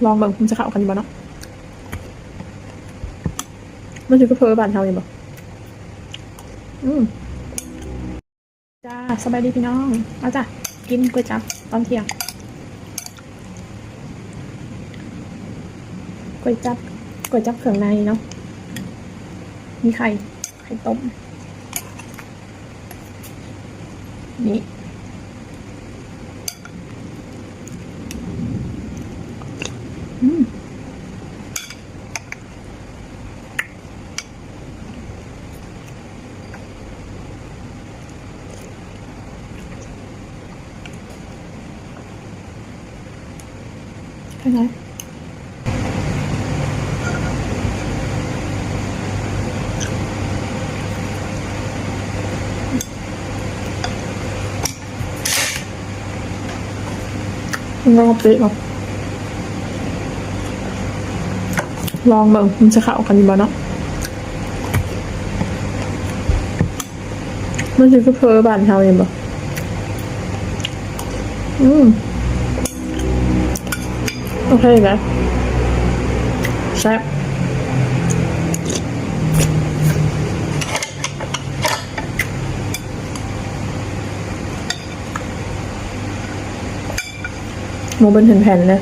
ລອງເບິ່ງ ມັນຈະເຂົ້າກັນຢູ່ບໍ່ເນາະ? ມັນຊິຄືເຝີບ້ານເຮົາຢູ່ບໍ່? ອືມ ຈ້າ ສະບາຍດີພີ່ນ້ອງ ມາຈ້າ ກິນກ໋ວຍຈັບຕອນທ່ຽງ ກ໋ວຍຈັບ ກ໋ວຍຈັບເຄື່ອງໃນເນາະ ມີໄຂ່ ໄຂ່ຕົ້ມ ນີ້ ອືມ. ເປັນໄງ? ງອເປະເນາະ ລອງເບິ່ງ ມັນຈະເຂົ້າກັນຢູ່ບໍ່ເນາະ? ມັນຊິຄືເຝີບ້ານເຮົາແມ່ນບໍ່? ອືມ ໂອເຄນະ ແຊບ. ໝູເປັນແຜ່ນໆເລີຍ.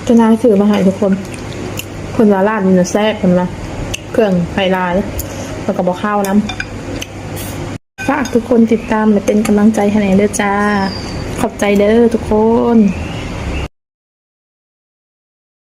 ເຈົ້ານາຍຊື້ມາໃຫ້ທຸກຄົນ ເພິ່ນວ່າຮ້ານນີ້ນະແຊບ ເພິ່ນວ່າ ເຄື່ອງໃຫ້ຫຼາຍ ແລ້ວກໍບໍ່ຄາວນຳ. ຝາກທຸກຄົນຕິດຕາມ ແລະ ເປັນກຳລັງໃຈໃຫ້ແດ່ເດີຈ້າ. ຂອບໃຈເດີທຸກຄົນ.